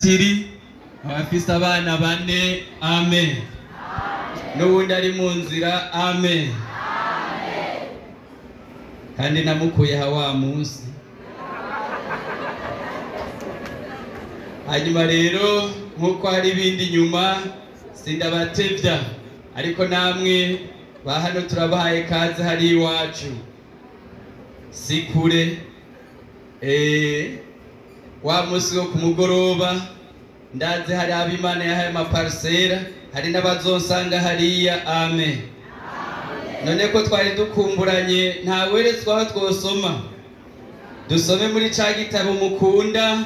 Tiri abafise abana bane, amen. N'uwundi ari mu nzira, amen. Kandi namukuye ha wa munsi. Hanyuma rero nk'uko hari ibindi nyuma sindabatevya, ariko namwe ba hano turabahaye kaze hari iwacu, si kure. Wa munsi wo ku mugoroba ndazi hari ab'Imana yahaye amaparisera, hari n'abazonsanga hariya, amen. None ko twari dukumburanye, ntaweretswe aho twosoma. Dusome muri ca gitabo mukunda,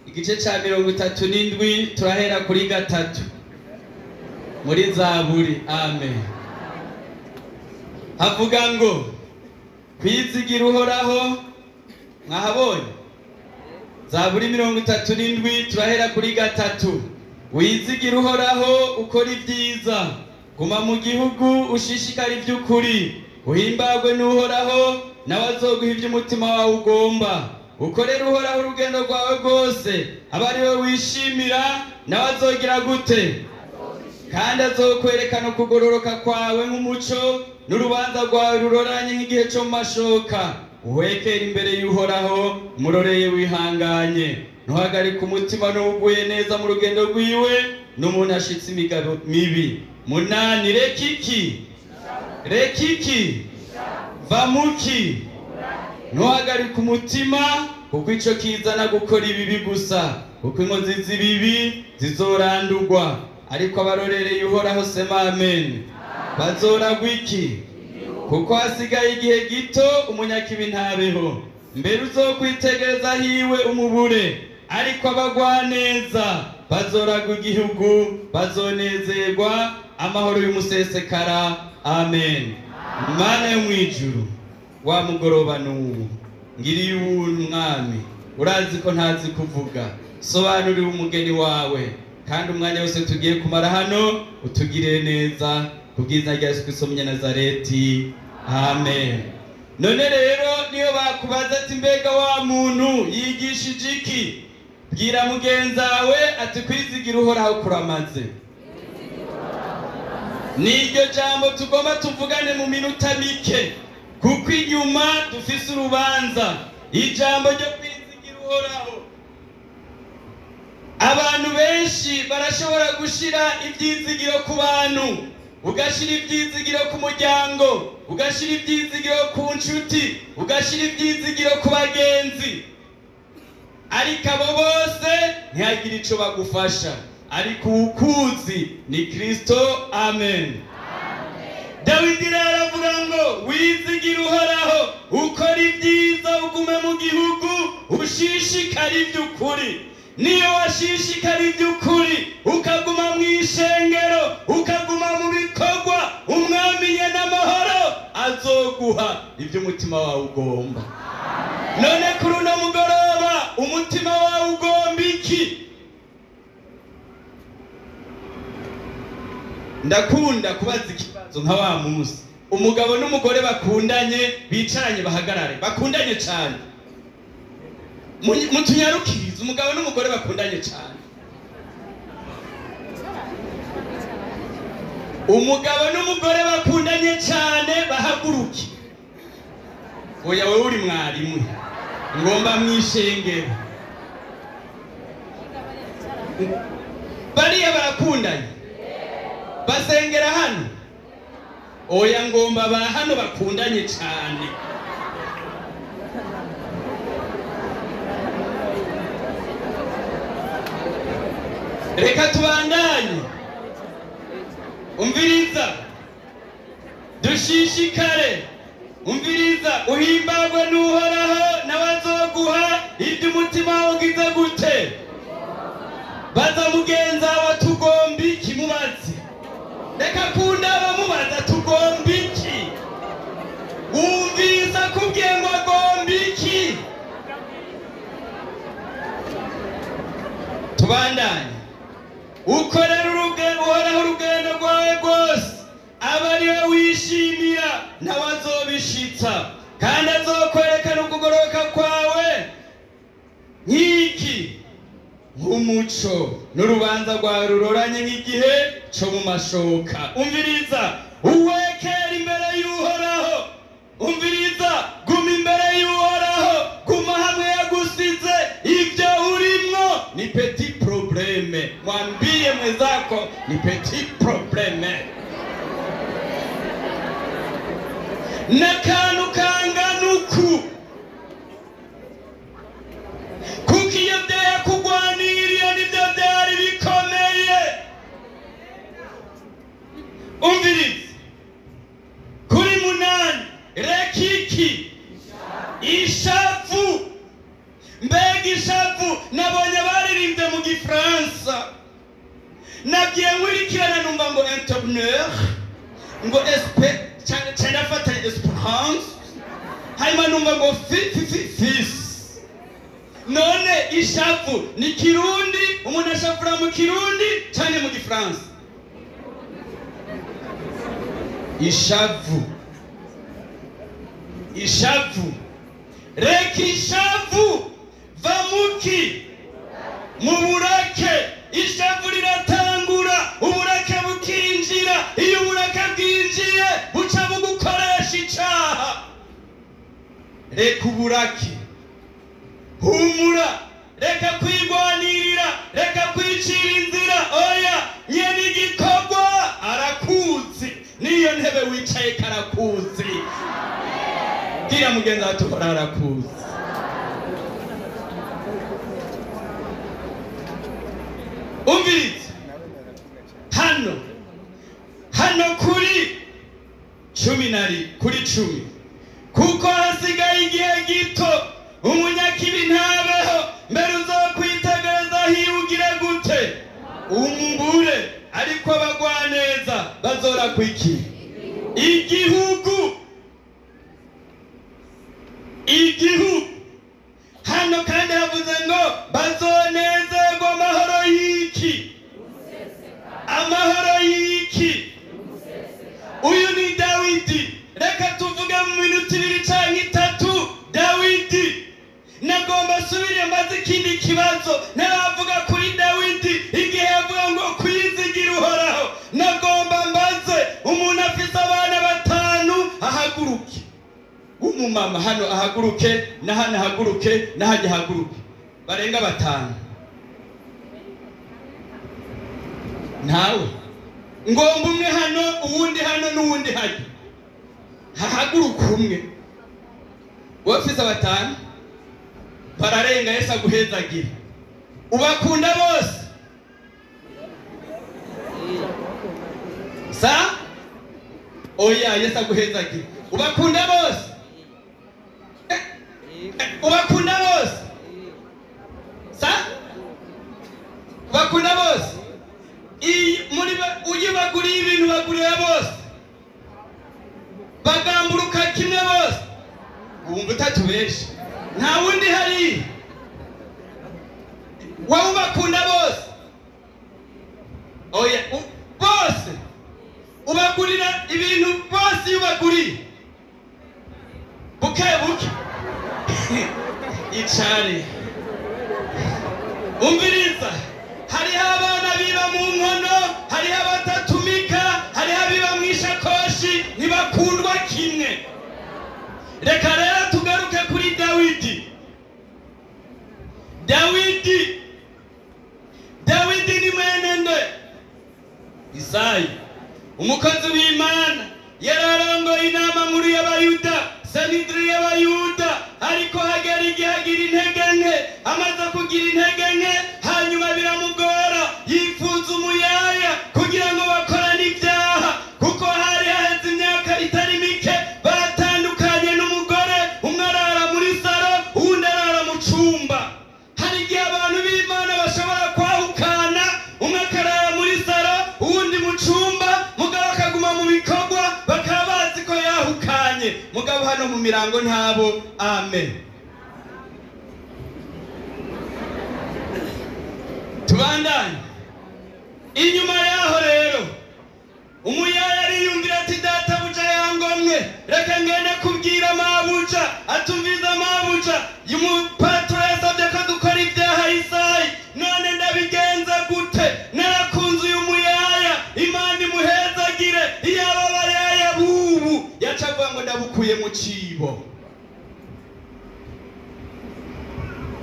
igice ca 37, turahera kuri 3 muri Zaburi, amen. Havuga ngo kwizigira Uhoraho. Mwahabonye? Zaburi 37, turahera kuri 3. Wizigira Uhoraho ukora ibyiza, guma mu gihugu ushishikara iby'ukuri, uhimbagwe n'Uhoraho nawe azoguha iby'umutima wawe ugomba. Ukorere Uhoraho urugendo rwawe rwose, abe ari we wishimira, nawe azogira gute? Kandi azokwerekana ukugororoka kwawe nk'umuco, n'urubanza rwawe ruroranye nk'igihe cyo mu mashoka. Uhekere imbere y'Uhoraho, muroreye wihanganye. Ntuhagarike umutima n'uguye neza mu rugendo rwiwe, n'umuntu ashitse imigabo mibi. 8 Reka iki? Reka iki? Va muki? Ntuhagarike umutima, kuko ico kizana gukora ibibi gusa, kuko inkozi z'ibibi zizorandurwa. Ariko abarorereye Uhoraho, sema amen, bazoragwa iki? Kuko hasigaye igihe gito umunyakibi ntabeho. Mbere uzokwitegereza hiwe umubure, ariko abagwaneza bazoragwa igihugu, bazonezerwa amahoro y'umusesekara, amen. Mana yo mwijuru, wa mugoroba n'ubu ngiriye ubuntu mwami, urazi ko ntazi kuvuga, sobanurira umugeni wawe, kandi umwanya wose tugiye kumara hano utugirire neza, kubwiza rya Yesu Kristo Munyanazareti, amen. None rero niyo bakubaza ati mbega wa muntu yigishije iki, bwira mugenzawe ati kwizigira Uhoraho kuramaze. Niryo jambo tugomba tuvugane mu minota mike, kuko inyuma dufise urubanza. Ijambo ryo kwizigira Uhoraho. Abantu benshi barashobora gushira ibyizigiro ku bantu, ugashira ibyizigiro ku muryango, ugashira ibyizigiro ku nshuti, ugashira ibyizigiro ku bagenzi, ariko abo bose ntihagire ico bagufasha. Ariko uwukuzi ni Kristo, amen. Dawidi rero aravuga ngo wizigira Uhoraho, ukora ibyiza, ugume mu gihugu, ushishikare iby'ukuri. Niyo washishikara iby'ukuri, ukaguma mu ishengero, ukaguma mu bikorwa, umwami n'amahoro azoguha ibyo umutima wawe ugomba. None kuri uno mugoroba umutima wawe ugomba iki? Ndakunda kubaza ikibazo nka wa munsi umugabo n'umugore bakundanye bicaranye bahagarare, bakundanye cyane. Mutunyarukirize umugabo n'umugore bakundanye cyane. Umugabo n'umugore bakundanye cyane bahaguruke. Oya wewe uri mwarimu, ngomba mwishengero. Bariya barakundanye, basengera hano. Oya ngomba ba hano bakundanye cyane. Reka tubandanye, umviriza, dushishikare, umviriza, uhimbagwe n'Uhoraho nawe azoguha ibyo umutima wawe ugize gute. Baza mugenza wa tugomba iki, mubaze. Reka kunda abamubaza tugomba iki. Wumviriza kubwiye ngo agomba iki. Tubandanye. Ukorera Uhoraho urugendo rwawe rwose, aba ari we wishimira, nawe azobishitsa, kandi azokwerekana ukugororoka kwawe nk'iki, nk'umu umuco n'urubanza rwawe ruroranye nk'igihe co mu mashoka. Umviriza, uwekera imbere y'Uhoraho. Umviriza, guma imbere y'Uhoraho, guma hamwe yagusize. Ibyo urimwo ni petit problème. Mwambie mwenzako ni petit problème. N'akantu kangana uku, kuko iyo byayakugwaniriye nibyo byari bikomeye. Umviriza, kuri 8, reka iki? Ishavu. Mbega ishavu! Nabonye baririmbye mu Gifaransa, nagiye nkurikirana numva ngo entrepreneur, ngo sp cyane afatanya esperance, hanyuma numva ngo fi fi fi fils. None ishavu ni Kirundi? Umuntu ashavura mu Kirundi cyane mu Gifaransa? Ishavu, ishavu, reka ishavu, va muki mu burake. Ishavu riratangura, uburake bukinjira. Iyo uburake bwinjiye, buca bugukoresha icaha. Reka uburake, humura, reka kwigwanirira, reka kwicira inzira. Oya, nyene igikorwa arakuzi, niyo ntebe wicaye karakuzi. Bwira mugenzi wawe tuhora arakuzi. Umviriza hano kuri 10, kuko hasigaye igihe gito umunyakibi ntabeho, mbere uzokwitegereza hiwugire gute? Umubure. Ariko abagwaneza bazora kwiki? Igihugu. Igihugu. Hano kandi havuze ngo bazonezerwa amahoro y'iki? Amahoro y'iki? Uyu ni Dawidi. Reka tuvuge mu minota 2 canke 3. Dawidi, nagomba asubire mbaze ikindi kibazo ntaravuga kuri Dawidi. Igihe yavuga ngo kwizigira Uhoraho, nagomba mbaze umuntu afise abana 5 ahaguruke. Umumama hano ahaguruke, na hano ahaguruke, na hajya ahaguruke, barenga 5. Ntawe. Ngomba umwe hano, uwundi hano, n'uwundi hajya. Hahaguruka umwe. Wowe ufise 5 bararenga, Yesu aguhezagira. Ubakunda bose sa? Oya, Yesu aguhezagira. Ubakunda bose? Ubakunda bose sa? Ubakunda bose? Muri uyu baguriye ibintu, bagurira bose, bagamburuka kimwe bose. Wumva utatubeshe, nta wundi hari. Wowe ubakunda bose? Oya, bose ubagurira ibintu bose? Iyo ubaguriye buke buke, icare. Umviriza, hariho abana biba mu nkono, hariho abatatumika, hariho abiba mu ishakoshi, ntibakundwa kimwe. Reka rero tugaruke kuri Dawidi. Dawidi, Dawidi ni mwene nde? Isayi, umukozi w'Imana, yararongoye inama nkuru y'Abayuda, Sanidiri y'Abayuda. Ariko hagera igihe agira intege nke. Amaze kugira intege nke, hanyuma biramugora, yifuza umuyaya kugira ngo bakorane ibyaha, kuko hari haheze imyaka itari mike batandukanye n'umugore. Umwe arara muri saro, uwundi arara mu cumba. Hari igihe abantu b'Imana bashobora kwahukana, umwe akarara muri saro, uwundi mu cumba, mugabo akaguma mu bikorwa, bakaba bazi ko yahukanye. Mugabo hano mu mirango ntabo. Amen. Tubandanye. Inyuma yaho rero umuyaya ariyumvira ati databuja yangomwe, reka ngende kubwira mabuja. Atumviza mabuja, umupaturo yasabye ko dukora ibyaha Isayi, none ndabi gute? Narakunze uyu muyaya, Imana imuhezagire. Iyaba abayaya bubu yaca avuga ngo ndabukuye mu cibo.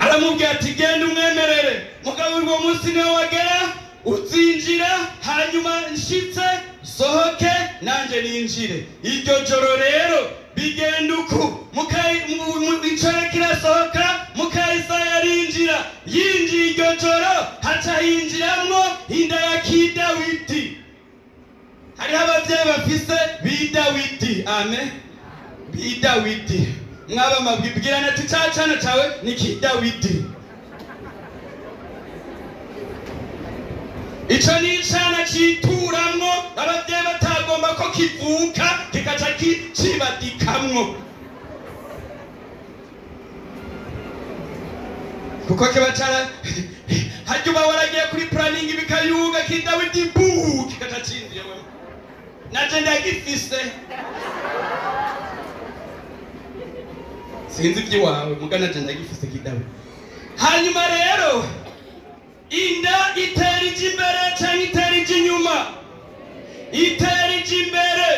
Aramubwira ati genda umwemerere, mugabo urwo munsi niwe wagera uzinjira, hanyuma nshitse sohoke nanje ninjire. Iryo joro rero bigenda uku, inshoreke irasohoka, muka Isaya arinjira. Yinjiye iryo joro haca hinjiramwo inda ya Kidawidi. Hariho abavyeyi bafise bidawidi, amen, bidawidi. Mwaba mabwibwirana ati ca cana cawe ni Kidawidi. Ico ni icana cituramwo abavyeyi batagomba ko kivuka, kikaca cibadikamwo, kuko kiba cara harya uba waragiye kuri planning bikayuga Kidawidi bu kikaca cinjiye. Naje ndagifise, sinzi iby'iwawe muga naje ndagifise Kidawidi. Hanyuma rero inda itera ija imbere canke itera ija inyuma? Itera ija imbere.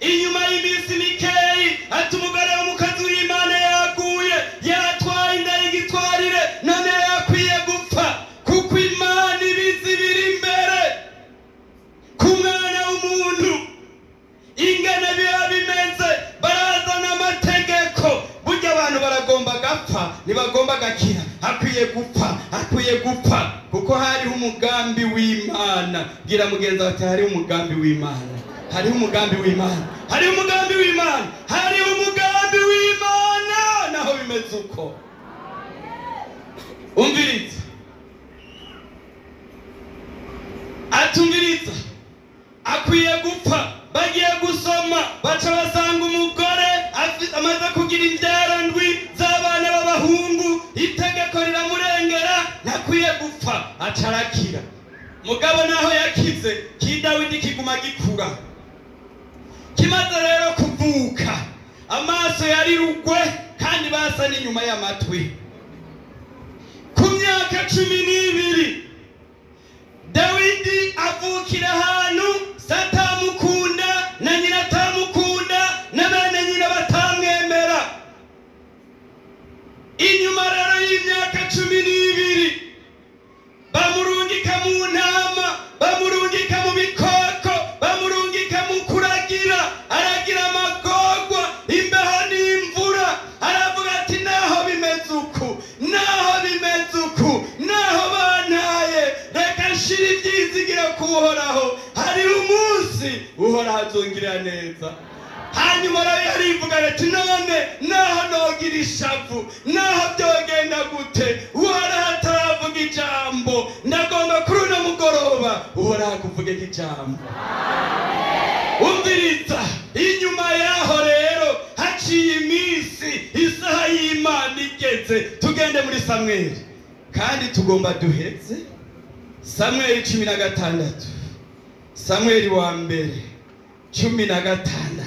Inyuma y'iminsi mikeyi ati umugore w'umukozi w'Imana yaguye, yatwaye inda y'igitwarire, none yakwiye gupfa, kuko Imana ibizi biri imbere ku mwana w'umuntu ingene biba bimeze. Barazana amategeko. Burya abantu baragomba gapfa, ntibagomba gakira. Akwiye gupfa, akwiye gupfa, kuko hariho umugambi w'Imana. Bwira mugenzi wawe ati hariho umugambi w'Imana, hariho umugambi w'Imana, hariho umugambi w'Imana, hariho umugambi w'Imana, naho bimeze uko. Umviriza, atumviriza, akwiye gupfa. Bagiye gusoma baca basanga umugore amaze kugira imbyaro ndwi z'abana b'abahungu, itegeko riramurengera, ntakwiye gupfa, aca arakira. Mugabo naho yakize, Kidawidi kiguma gikura. Kimaze rero kuvuka, amaso yari rugwe kandi basa n'inyuma y'amatwi. Ku myaka 12 Dawidi avukira ahantu satamukunda, na nyina atamukunda, na bene nyina batamwemera. Inyuma rero y'imyaka 12 bamurungika mu ntama, bamurungika mu bikoko, bamurungika mu kuragira. Aragira amagorwa, imbeho n'imvura. Aravuga ati naho bimeze uku, naho bimeze uku, naho bantaye, reka nshire ivyizigiro ku Uhoraho. Hariho umunsi Uhoraho azongirira neza. Hanyuma rero yarivuga ati none naho nogira ishavu, naho byogenda gute, Uhoraho ataravuga ijambo. Ndagomba kuri uno mugoroba Uhoraho akuvugeko ijambo. Umviriza, inyuma yaho rero haciye iminsi, isaha y'Imana igeze. Tugende muri Samweli, kandi tugomba duheze. Samweli 16, Samweli wa mbere 16,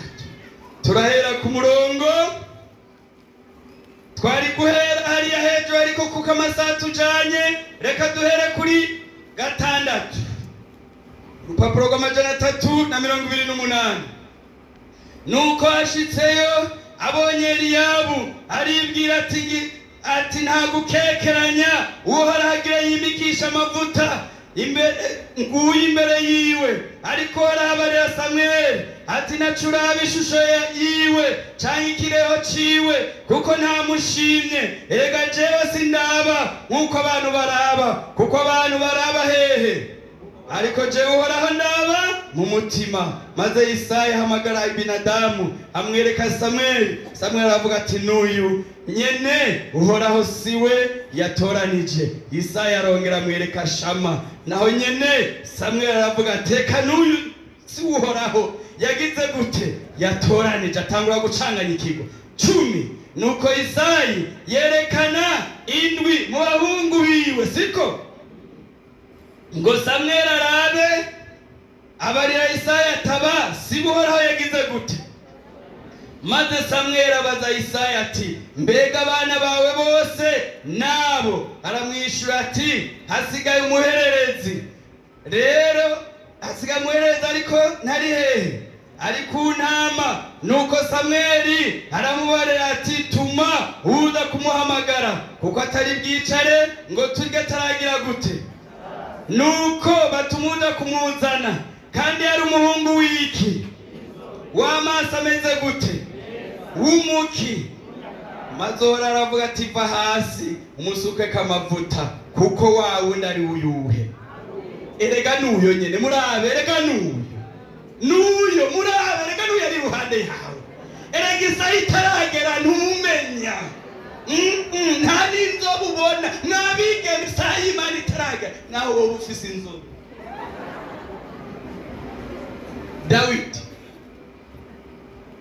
turahera ku murongo twari guhera hariya hejuru, ariko kuko amasaha tujanye reka duhere kuri 6, urupapuro rw'328. Nuko ashitseyo abonye Eliyabu, aribwira ati nta gukekeranya, Uhoraho agira yimikisha amavuta nguyu imbere yiwe. Ariko arabarira Samweli ati nacuraba ishusho yiwe canke ikireho ciwe, kuko ntamushimye. Erega jewe sindaba nk'uko abantu baraba, kuko abantu baraba hehe, ariko jewe Uhoraho ndaba mu mutima. Maze Isaya ahamagara Abinadamu amwereka Samweli. Samweli aravuga ati n'uyu nyene Uhoraho siwe yatoranije. Isaya arongera amwereka Shama, naho nyene Samweli aravuga ati reka n'uyu si Uhoraho yagize gute, yatoranije. Atangura gucanganya ikigo 10. Nuko Isayi yerekana indwi mu bahungu biwe, siko ngo Samweli arabe, abarira Isaya ataba si Uhoraho yagize gute. Maze Samweli abaza Isaya ati: mbega abana bawe bose nabo? Aramwishyura ati: hasigaye umuhererezi. Rero hasigaye umuhererezi, ariko ntari hehe? Ari ku ntama. Nuko Samweli aramubarira ati: tuma uza kumuhamagara, kuko atari bwicare ngo turye ataragira gute. Nuko batuma uza kumuzana, kandi yari umuhungu w'iki? W'amaso ameze gute? W'umuki. Maze Uhoraho aravuga ati: va hasi umusukeko amavuta, kuko wa wundi ari uyuhe? Erega n'uyo nyene murabe, erega n'uyo, n'uyo murabe, erega n'uyo ari iruhande yawe. Erega isaha itaragera ntumumenya. Nta n'inzobe ubona. Mwabigeme, isaha y'Imana itaragera nawe wowe ufise inzobe. Dawidi,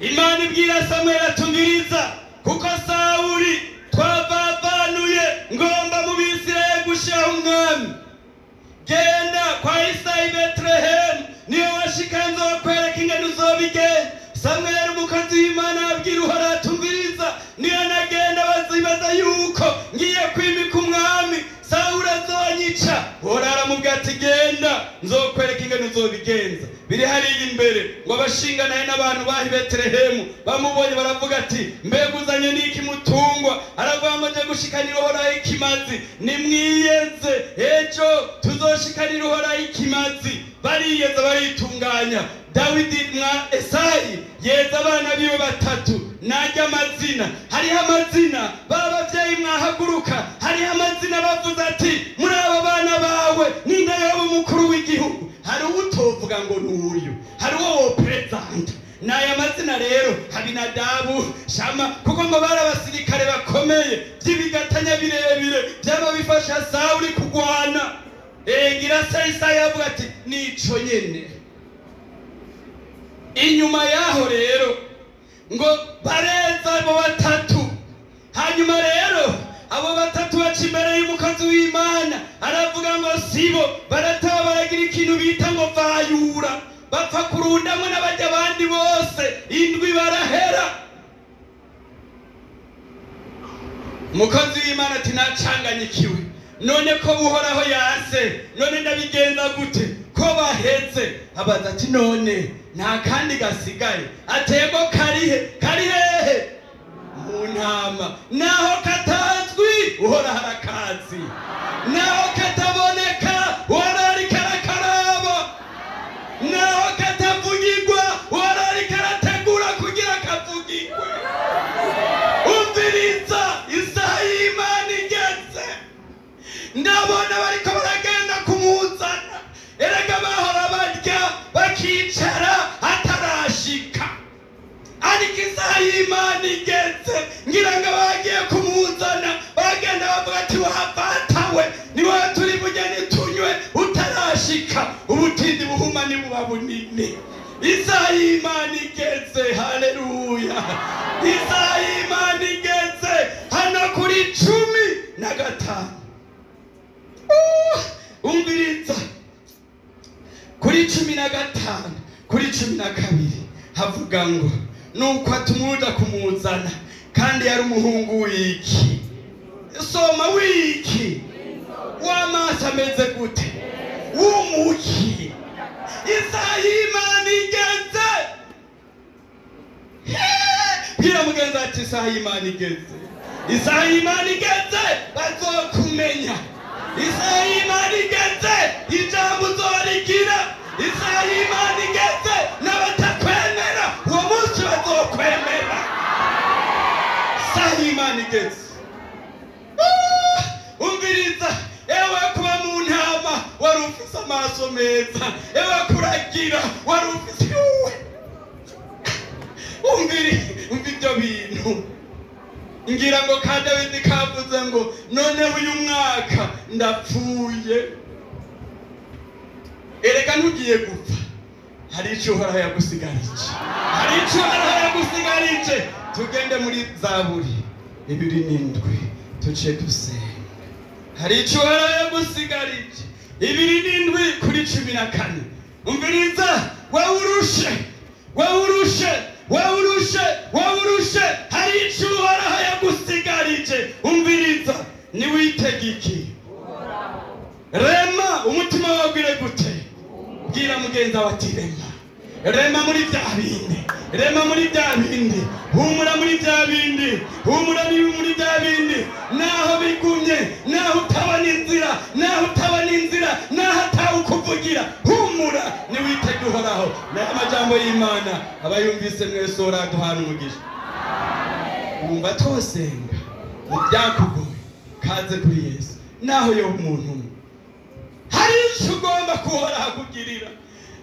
Imana ibwira Samweli atungiriza, kuko Sawuli twavavanuye, ngomba mu Bisirayeli gushiraho umwami. Genda kwa Isayi Betelehemu, niyo washika nzokwereka ingene uzobigenza. Samweli umukozi w'Imana abwira Uhoraho atumviriza, niyo nagenda bazibaza yuko ngiye kwimika umwami, Sawuli azonyica. Uhoraho aramubwira ati: genda, nzokwereka ingene uzobigenza. Biri hariya imbere ngo abashinganaye n'abantu bahi Betelehemu bamubonye baravuga ati: mbega uzanye n'iki mutungwa? Aravuga ngo: nje gushikanira Uhoraho ikimazi. Nimwiyeze, ejo tuzoshikanira Uhoraho ikimazi. Bariyeza, baritunganya. Dawidi mwa Esayi yeza abana biwe batatu, najya amazina. Hariho amazina b'abavyeyi mwahaguruka, hariho amazina bavuze ati: muri aba bana bawe ninde yoba umukuru w'igihugu? Hari uwo utovuga ngo n'uyu, hari uwo woperezanta. N'aya mazina rero: Abinadabu, Shama, kuko ngo bari abasirikare bakomeye by'ibigatanya birebire byaba bifasha Sawuli kugwana. Egira se Isaya avuga ati: nico nyene. Inyuma yaho rero ngo bareza abo batatu. Hanyuma rero abo batatu baca imbere y'umukozi w'Imana, aravuga ngo sibo. Barataba baragira ikintu bita ngo vayura, bapfa kurundamwo n'abajya abandi bose indwi barahera. Umukozi w'Imana ati: nacanganyikiwe, none ko Uhoraho yase, none ndabigenza gute ko baheze? Abaza ati: none nta kandi gasigaye? Atego karihe? Kari hehe? Mu ntama. Naho katazwi, Uhoraho arakazi. Naho kataboneka, Uhoraho ariko arakaraba. Naho katavugirwa, Uhoraho ariko arategura kugira kavugirwe. Umviriza, isaha y'Imana igeze, ndabona bariko baragenda kumuzana. Erega bahora barya bakicara atarashika, ariko isaha y'Imana igeze, ngira ngo bagiye kumuzana bagenda bavuga ati: wavatawe niwe turi bugeni tunywe utarashika. Ubutindi buhuma nibuba bunini. Isaha y'Imana igeze, haleluya! Isaha y'Imana igeze hano kuri 15. Umviriza, kuri 15 kuri 12 havuga ngo: nuko atumuja kumuzana, kandi yari umuhungu w'iki? Soma, w'iki? W'amaso ameze gute? W'umuki. Isaha y'Imana igeze. Bwira mugenzi ati: isaha y'Imana igeze, isaha y'Imana igeze bazokumenya. Isaha y'Imana igeze ijambo uzorigira. Isaha y'Imana igeze n'abatakwemera uwo munsi bazokwemera. Isaha y'Imana igeze. Umviriza, ewe kuba mu ntama wari ufise amaso meza, ewe kuragira wari ufise, umviri, umva ibyo bintu. Ngira ngo ka Dawidi kavuze ngo: noneho uyu mwaka ndapfuye. Erega ntugiye gupfa, hari icyo Uhoraho yagusigarije, hari icyo Uhoraho yagusigarije. Tugende muri Zaburi 27 tuce dusenga. Hari icyo Uhoraho yagusigarije. 27 kuri 14. Umviriza, wowe urushe, wowe urushe. Wawurushe, wawurushe, hari ico Uhoraho yagusigarije. Umviriza, niwitege iki? Rema, umutima wawe ugire gute? Bwira mugenzi wawe ati rema. Rema muri bya bindi, rema muri bya bindi, humura muri bya bindi, humura muri bya bindi. Naho bigumye, naho utabona inzira, naho utabona inzira, naho atawukuvugira, humura, niwitege Uhoraho. Nayo amajambo y'Imana abayumvise mwese uraduhana umugisha. Wumva twosenga mu byakugoye, kaze kuri Yesu. Naho yo umuntu umwe, hari icyo ugomba kuhoraho akugirira.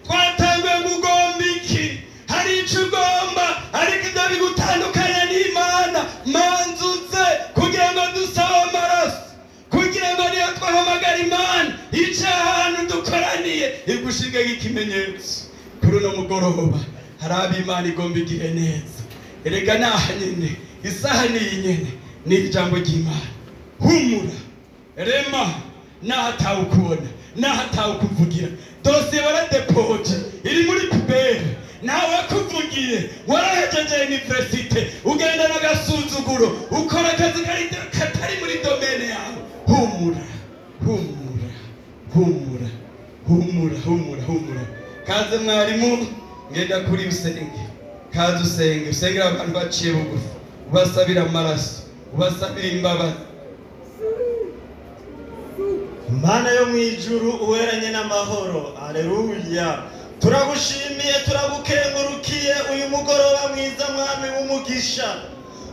Twatanguye ngo ugomba iki? Hari icyo ugomba, ariko ibyo bigutandukanya n'Imana. Manzuze kugira ngo dusabe amaraso, kugira ngo niyo twahamagara Imana ice ahantu dukoraniye igushinge nk'ikimenyetso. Kuri uno mugoroba hari abo Imana igomba igihe neza. Erega naha nyene, isaha niyi nyene, ni ijambo ry'Imana. Humura, rema, naho atawukubona, naho atawukuvugira. Dosiye waradepoje, iri muri pubere, nawe wakuvugiye, warahejeje universite, ugenda n'agasuzuguro, ukora akazi katari muri domene yawe. Humura, humura, humura, humura, humura, humura. Kaze mwarimu, ngenda kuri usenge. Kaze usenge, usengera abantu baciye bugufi, ubasabira amaraso, ubasabira imbabazi. Mana yo mwijuru uweranye n'amahoro, aleluya. Turagushimiye, turagukengurukiye uyu mugoroba mwiza mwami w'umugisha.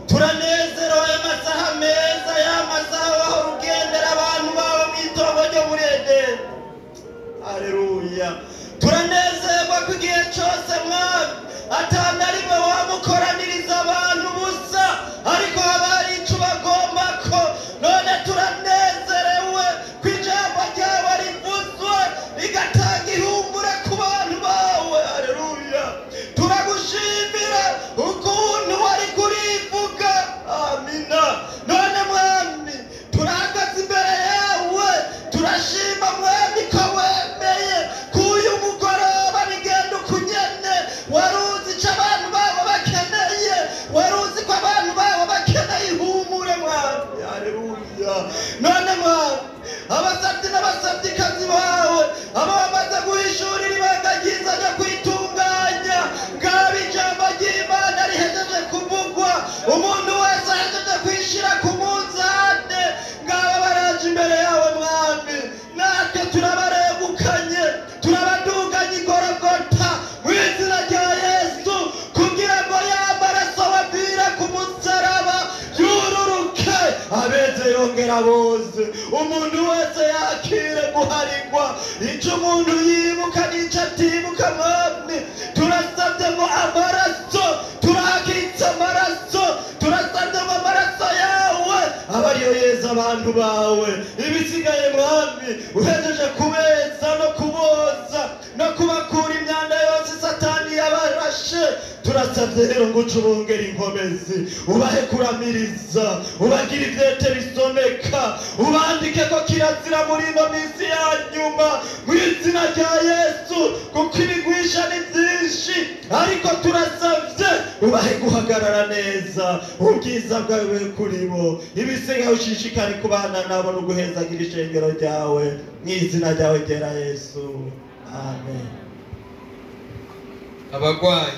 Turanezerewe aya masaha meza, ya masaha wahora ugendera abantu bawe mw'itongo ryo muri Edeni. Aleluya. Turanezerwa ko igihe cose mwami atana rimwe wamukoraniriza abantu busa, ariko haba hari ico bagomba ko. None turanezerewe ko ijambo ryawe rivuzwe rigatanga ihumure ku bantu bawe. Aleluya. Turagushimira ukuntu wari kurivuga. Amina. None mwami turahagaze imbere yawe, turashima mwami ko wemeye k'uyu mugoroba bigenda ukunyene. Wari uzi ico abantu babo bakeneye, wari uzi ko abantu babo bakeneye ihumure mwami. Aleluya. None mwami abasabyi n'abasabyikazi bawe, abo bamaze guhishurira ibanga ryiza ryo kwitunganya, ngaba ijambo ry'Imana rihejeje kuvugwa, umuntu wese ahejeje kwishira ku munzane, ngaba baraje imbere yawe mwami. Natwe turabaregukanye, turabaduganye igorogota mu izina rya Yesu, kugira ngo ya maraso wavira ku musaraba yururuke, abeze yongera boze. Umuntu wese yakire guharigwa ico umuntu yibuka n'ico atibuka mwami. Turasabye ngo amaraso, turakitse amaraso, turasabye ngo amaraso yawe aba ariyo yeza abantu bawe. Ibisigaye mwami uhejeje kubeza no kuboza no kubakura imyanda yose Satani yabarashe, turasabye rero ngo uce ubongere inkomezi, ubahe kuramiriza, ubagire ivyete bisomeka, ubandike ko kirazira muri ino minsi ya nyuma mu izina rya Yesu, kuko ibigwisha ni byinshi, ariko turasabye ubahe guhagarara neza, ubwiza bwawe bube kuri bo. Ibisigaye ushishikare kubana nabo no guhezagira ishengero ryawe mu izina ryawe ryera Yesu. Amen. Abagwayi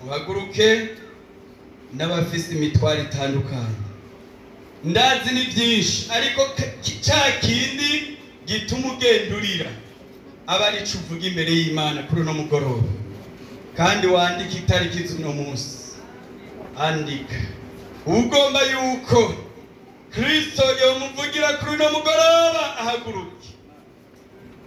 muhaguruke, n'abafise imitwaro itandukanye. Ndazi ni byinshi, ariko cya kindi gituma ugenda urira aba ari cyo uvuga imbere y'Imana kuri uno mugoroba. Kandi wandike itariki z'uno munsi, andika ugomba yuko Kristo yomuvugira kuri uno mugoroba, ahaguruke.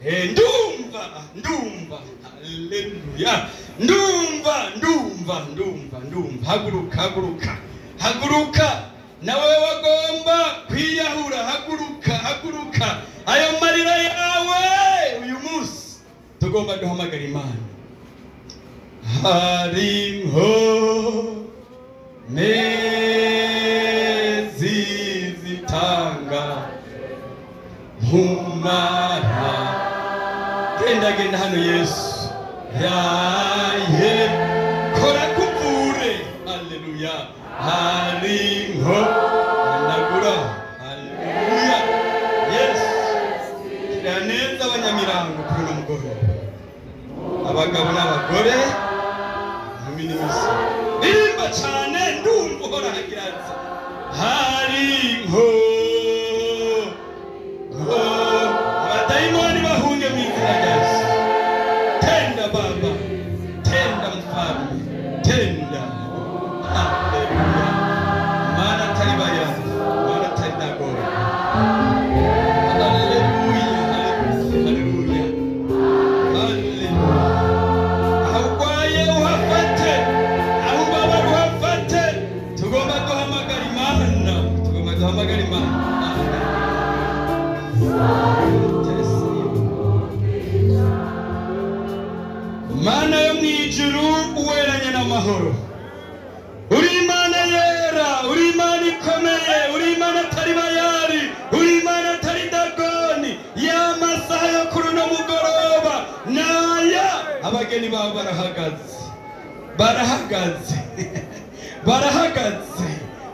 Ndumva, ndumva, haleluya, ndumva, ndumva, ndumva, ndumva. Haguruka, haguruka, haguruka. Nawe wagomba kwiyahura, haguruka, haguruka. Ayo marira yawe uyu munsi tugomba duhamagara Imana. Hariho mezi zitanga nkumara. Genda, genda hano Yesu yaye kora kuvure. Haleluya. Haringo hanagura. Haleluya. Yes. Kira neza abanyamirango kuri uno mugoroba, abagabo n'abagore, inkumi n'imisore. Ririmba cane, ndumva Uhoraho agira ati haringo abadayimoni bahunge mu izina rya Yesu. Tenda Baba, tenda Mfalme, tenda. Haleluya. Mana atari bayani, Mana atari Dagoni. Haleluya, haleluya, haleluya. Aho urwaye uhafate, aho ubabara uhafate. Tugomba guhamagara Imana, tugomba guhamagara Imana. Mana yo mu ijuru, uweranye n'amahoro, uri Imana yera, uri Imana ikomeye, uri Imana atari Bayari, uri Imana atari Dagoni. Ya masaha yo kuri uno mugoroba naya, abageni bawe barahagaze, barahagaze, barahagaze,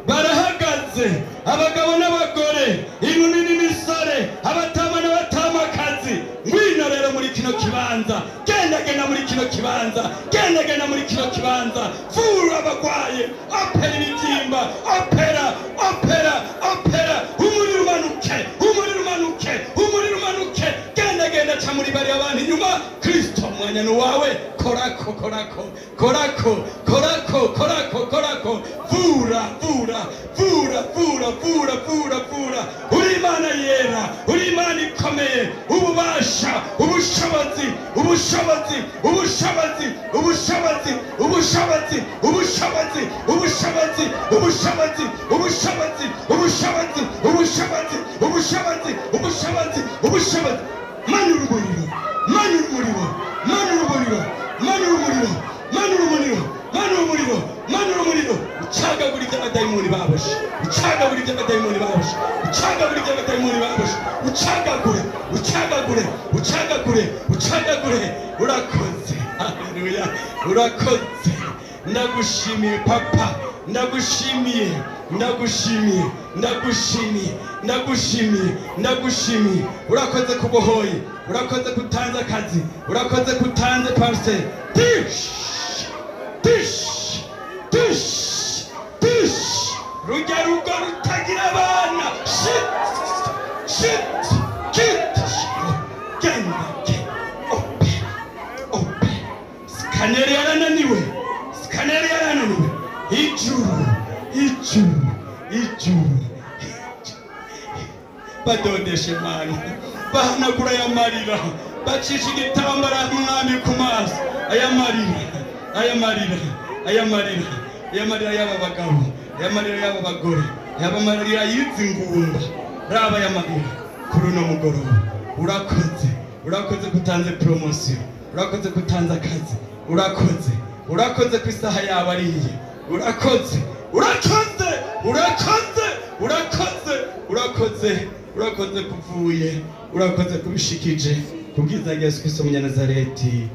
barahagaze, abagabo n'abagore, inkumi n'imisore, abatama n'abatamakazi. Ngwino rero muri kino kibanza, genda genda muri kino kibanza, genda genda muri kino kibanza, vura abagwaye, opera ibibyimba, opera, opera, opera, umuriro umanuke, umuriro umanuke, umuriro umanuke, genda genda, ca muri bariya bantu inyuma. Kristo, mwanya ni wawe. Korako, korako, korako, korako, korako, korako, vura, vura, vura, vura, vura, vura, vura. Uri Imana yera, uri Imana ikomeye, ububasha, ubushobozi, ubushobozi, ubushobozi, ubushobozi, ubushobozi, ubushobozi, ubushobozi, ubushobozi, ubushobozi, ubushobozi, ubushobozi, ubushobozi, ubushobozi, ubushobozi. Manura umuriro, manura umuriro, manura umuriro, manura umuriro, manura umuriro, manura umuriro, manura umuriro, ucagagura iby'abadayimoni baboshe, ucagagura iby'abadayimoni baboshe, ucagagura iby'abadayimoni baboshe, ucagagure, ucagagure, ucagagure, ucagagure. Urakoze, haleluya, urakoze. Ndagushimiye Papa, ndagushimiye, ndagushimiye, ndagushimiye, ndagushimiye, ndagushimiye. Urakoze kubohoye, urakoze kutanze akazi, urakoze kutanze parcelle. Tish, tish, tish, tish, rujya rugo rutagira abana, shit, shit, kit, genda, genda, opera, opera. Scanner yarananiwe, scanner yarananiwe. Ijuru, ijuru, ijuru, badodeshe Mana, bahanagura aya marira, bacisha igitambara Mwami ku maso. Aya marira, aya marira, aya marira, aya marira y'aba bagabo, aya marira y'aba bagore, aya marira y'izi ngumba, raba aya marira kuri uno mugoroba. Urakoze, urakoze kutanze promotion, urakoze kutanze akazi, urakoze, urakoze ku isaha yawe ariye. Urakoze, urakoze, urakoze, urakoze, urakoze, urakoze kuvuye, urakoze kubishikije kubwiza Yesu Kristo Umunyanazareti.